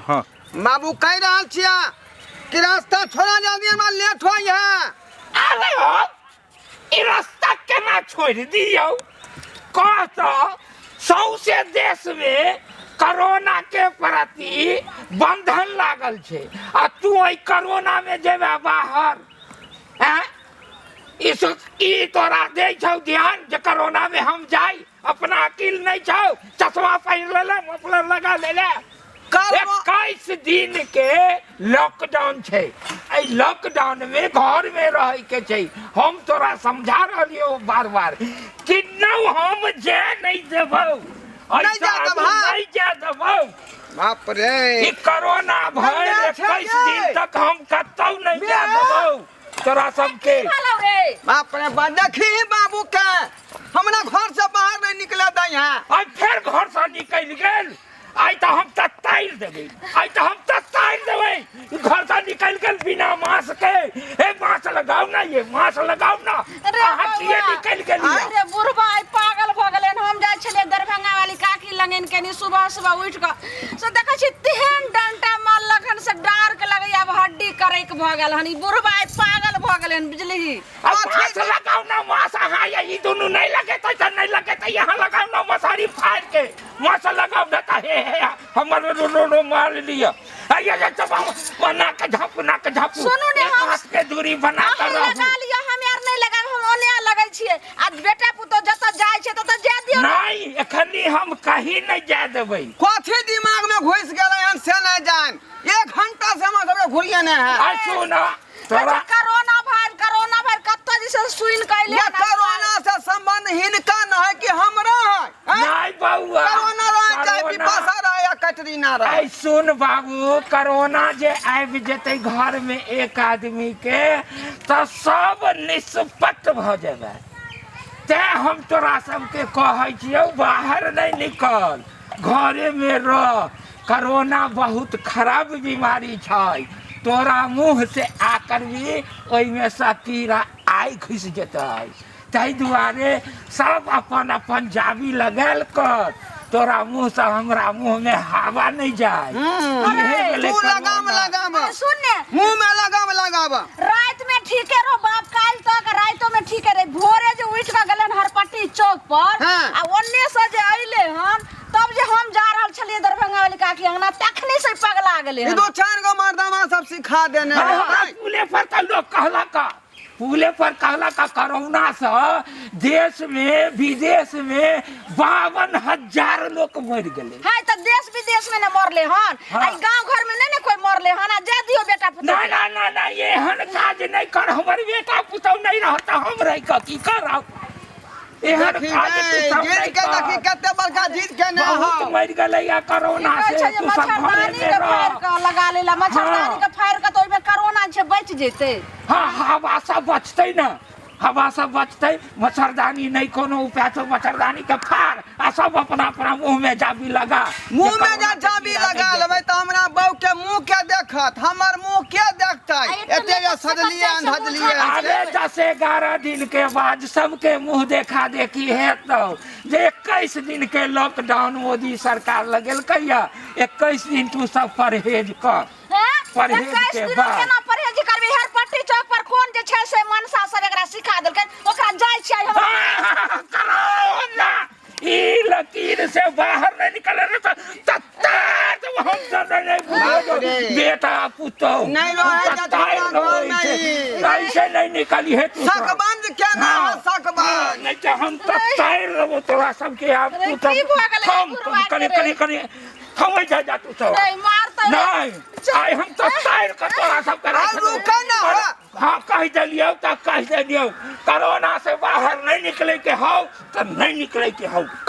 हाँ। बाबू कहि रहल छियै कि रास्ता छोड़ा जल्दी, हमरा लेट होइ है। अरे हो, ई रास्ता केना छोड़ि दियौ? कह तऽ, सौंसे देश में कोरोना के प्रति बंधन लागल छै आ तू एहि कोरोना में जेबे बाहर? हैं, ई ई तोरा दै छौ ध्यान जे कोरोना में हम जाई? अपना अकिल नहीं छौ? चश्मा पहिर लेले, मफलर लगा लेले। 21 दिन के लॉकडाउन छै। एहि लॉकडाउन में घर में रहे के छै। हम तोरा समझा रहलियो बार बार कि नौ हम जे नहीं देबौ। नहीं ऐसा जाय देबौ। नहीं जाय देबौ। बाप रे। ई कोरोना भर नहीं छै 21 गे। दिन तक हम कतौ नहीं जाय देबौ तोरा सबके। भेलौ रे? बाप रे बा, देखी बाबू के, हमरा घर से बाहर नहीं निकले दै है। आइ फेर घर से निकलि गेल। आइ तऽ हम तत्ताइल देबै, आइ तऽ हम तत्ताइल देबै। ई घर से निकलि गेल बिना मास्क के। हे, मास्क लगाउ ना, ये मास्क लगाउ ना। अरे अहाँ किए बौआ। निकलि गेलियै? अरे बुढ़बा आइ पागल भऽ गेलै। हम जाइ छलियै दरभंगा वाली काकी लगन कनी सुबह सुबह उठि कऽ, से देखै छी तेहन डंटा मारलक हन से डार के लगैया आब हड्डी करैक भऽ गेल हन। ई बुढ़बा आइ पागल भऽ गेलै हन, बुझलिही? अब मास्क लगाउ ना, मास्क। अहाँ ये ई दुनू नहीं लगेतै तऽ नहीं लगेतै। यहाँ लगाउ ना, मसारी फाड़ के मास्क लगाउ ना। तऽ हे हे, हमर रो रो रो मार लिअ। ये ये जब हम नाक झापू, नाक झापू। सुनू ने, एक हाथ के दूरी बना अहाँ कर रहू। लगा लिअ, हम यार नहीं लगाब, हम ओने लगै छियै। आ बेटा पुतोह जतऽ जाइ छै ततऽ जाय दियौ। नहीं, एखनी हम कहीं नहीं जाय देबै। कथी दिमाग में घुसि गेलै हन से नहीं जान, एक घंटा से हमरा सबके घुरिए नहीं है। आ सुन तोरा, कोरोना भर, कोरोना भर कतऽ जे से सुनि कऽ अयलै ये हन। कोरोना से संबंध हिनका न है कि हमरा है, हैं? नहीं बउआ। कोरोना रहे चाहे कोरोना- पिपासा रहे या कटरीना रहे। ऐ सुन बाबू, कोरोना जे आबि जेतै घर में एक आदमी के तऽ सब निष्पट भऽ जेबै। तें हम तोरा सबके कहै छियौ, बाहर नहीं निकल, घरे में रह। कोरोना बहुत खराब बीमारी छै। तोरा मुँह से आकर भी ओहिमे से कीड़ा आइ घुसि जेतै। ताहि दुआरे सब अपन अपन जाबी लगायल कर, तोरा मुँह से हमरा मुँह में हवा नहीं जाए। इहे भेलै तू लगाम कोरोना। लगाम। अरे सुन ने। मुंह में लगाम लगाब। रात में ठीके रहो बाप, काल्हि तक रातो में ठीके रहे। भोरे जे उठि कऽ गेलन हरपट्टी चौक पर आ ओन्ने से जे अइले हन, तब जे हम जा रहल छलियै दरभंगा वाली काकी अंगना, तखनी से पगला गेलै ई हन। दो चार गो मर्दामा सब सिखा देने अरे हमरा है। पुले पर तऽ लोग कहलक, पुले पर कहलक कोरोना से देश में विदेश में 52,000 लोग मरि गेलै। हाय, तऽ देश विदेश में ने मरले हन? हाँ। आई गांव घर में नहीं ने कोई मरले हन? आ जा दियो बेटा पुतोह ना के। ना ना ना, एहन काज नहीं कर। हमर बेटा पुतोह नहीं रहता, हम रह कऽ की करब? एहन देखी काज तू नहीं, सब जीत नहीं के देखी कर। कते बड़का जीत के ने बहुत हो। मरि गेलै या कोरोना की कहै से। छै जे तू सब घरे मच्छरदानी में के रह। फाड़ि कऽ लगा लेला, मच्छरदानी हाँ। के फाड़ि कऽ, तऽ ओहिमे कोरोना छै बचि जेतै। हाँ, हवा सब बचतै ना, हवा सब बचतै। मच्छरदानी नहीं कोनो उपाय छौ, मच्छरदानी के फाड़ आ सब अपना अपना मुंह में जाबी लगा। मुंह में जे जे कोरोना के चाबी कीड़ा लगा नहि लेबै तऽ हमरा बहू के मुंह के देखत, हमर मुंह के देखतै? आ एकटा एते जे मेकअप से सजलियै बच्चा छै, धजलियै। मुँह अरे 10-11 दिन के बाद सबके मुंह देखा देखी हेतौ जे 21 दिन के लॉकडाउन मोदी सरकार लगेलकै या 21 दिन तू सब परहेज कर। हैं? परहेज 21 के दिन बाद। केना परहेज करबै? हरपट्टी चौक पर कोन जे छै से मनसा सब एकरा सिखा देलकै? ओकरा जाइ छियै हम। कोरोना ई लकीर से बाहर नहीं निकले रे तो हम सब नहीं बाप रे। बेटा पुतोह नहीं रहे हम जब तत्तार तोरा घर रहै में छै। ई। ऐसे नहीं निकली है तू सब। सकबंद के ना हो, हाँ। सकबंद। नहीं तो हम तत्तार रहबो तोरा सबके आब। अरे तू सब की भऽ गेलै थम बुढ़वा के कनी रे? कनी कनी थमै जा जा तू सब। नहीं मारतै। नहीं, आइ हम तत्तार के तोरा सबके आ राखि रुकै ना हो। हाँ, कहि देलियौ तऽ कहि देलियौ, कोरोना से बाहर नहीं निकले के हौ तऽ नहीं निकले के हौ।